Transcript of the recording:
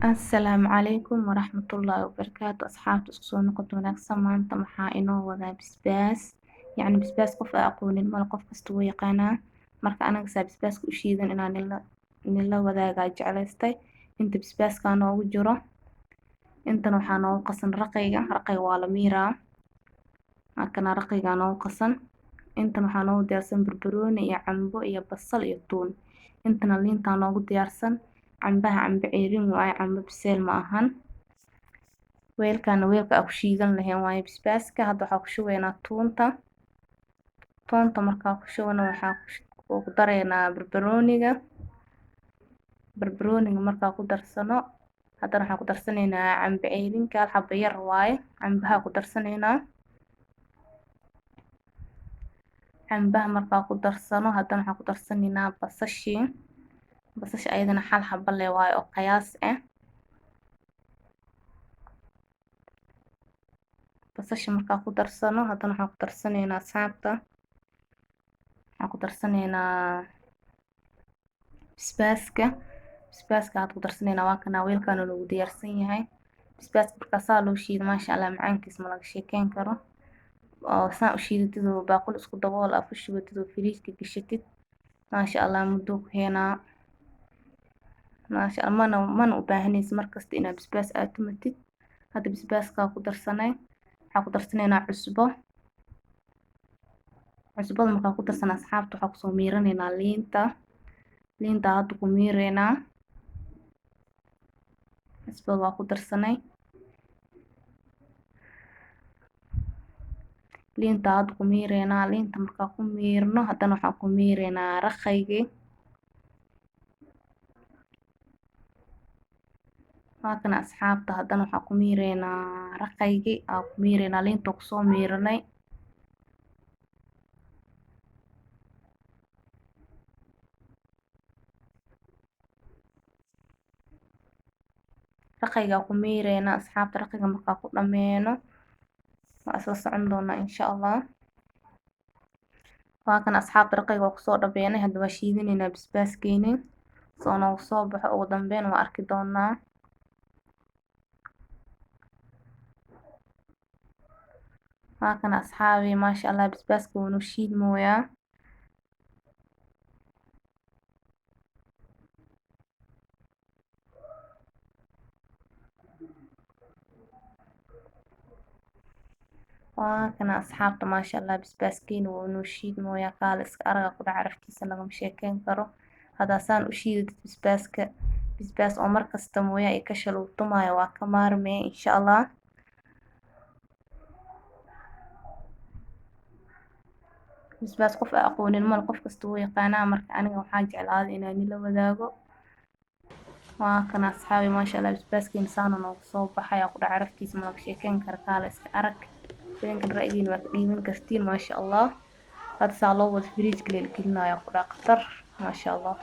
Assalaamu calaykum waraxmatullaahi wabarakaatu. Asxaabta, isku soo noqod wanaagsan. Maanta maxaa inoo wadaa? Basbaas. Yacni basbaas qof aa aqoonin male, qof kasta wuu yaqaanaa. Marka anaga saa basbaaska u shiidan inaan nila wadaagaa jeclaystay. Inta basbaaskaa noogu jiro, intana waxaa noogu qasan raqayga. Raqayga waa la miiraa, halkana raqaygaa noogu qasan. Intan waxaa noogu diyaarsan barbarooni iyo cambo iyo basal iyo tuun. Intana liintaa noogu diyaarsan. Cambaha cambe ceerin waaye, cambo biseel ma ahan. Weelkana weelka aa ku shiidan lahayn waaye basbaaska. Hadda waxaa ku shubaynaa tuunta. Tuunta markaa ku shubana, waxaa ku dareynaa barbarooniga. Barbarooniga markaa ku darsano, haddana waxaan ku darsanaynaa cambe ceerinka, hal xabo yar waaye. Cambaha ku darsanaynaa. Cambaha markaa ku darsano, haddana waxaan ku darsanaynaa basashii. Basasha ayadana hal xabo le waaye oo qiyaas ah. Basasha markaa ku darsano, haddana waxaan ku darsanaynaa, asxaabta, waxaan ku darsanaynaa basbaaska. Basbaaska hadda ku darsanaynaa waa kana, weelkaana loogu diyaarsan yahay. Basbaaska markaa saa loo shiido, maasha Allah, macaankiis ma laga sheekeyn karo. Oo saan u shiidatid oo baaquli isku dabool aa ku shubatid oo firiijka gashatid, maasha Allah, muddo ku heenaa, maasha Allah. Mana u baahanaysa markasta inaad basbaas aad tumatid. Hadda basbaaskaa ku darsanay. Waxaa ku darsanaynaa cusbo. Cusbada markaa ku darsana, asxaabta, waxaa kusoo miiranaynaa liinta. Liinta hadda ku miireynaa. Cusbada waa ku darsanay. Liinta hadda ku miireynaa. Liinta markaa ku miirno, haddana waxaan ku miireynaa raqaygii. Waa kana, asxaabta, haddana waxaan ku miireynaa raqaygii aa ku miireynaa. Liinta kusoo miiranay. Raqaygaa ku miireynaa, asxaabta. Raqayga markaa ku dhameyno, waa isla socon doonaa, insha Allah. Waa kana, asxaabta, raqayga waa kusoo dhameynay. Hadda waa shiidanaynaa basbaaskeeni soo noogu soo baxo. Ugu dambeyn waa arki doonaa. Waa kana, asxaabi, maasha Allah, basbaaska wuu noo shiidmooyaa. Waa kana, asxaabta, maasha Allah, basbaaskeeni wuu noo shiidmooyaa. Kaala iska araga ku dhaca, caraftiisa lagama sheekeyn karo. Haddaa saan u shiidatid basbaaska, basbaas oo markasta mooya ay ka shaluutumaayo waa ka maarmaya, insha Allah. Basbaas qof aa aqoonin male, qof kasta wuu yaqaanaa. Marka aniga waxaa jeclaaday inaan nila wadaago. Waa kana, asxaabi, maasha Allah, basbaaskeena saana noogu soo baxay aa ku dhaca, caraftiisa ma laga sheekeyn karo. Kaala iska arag. Idinkan ra'yigiina waa ka dhiiban kartiin, maasha Allah. Hadda saa loo wado firiijka la gelinayo ku dhaca, khatar, maasha Allah.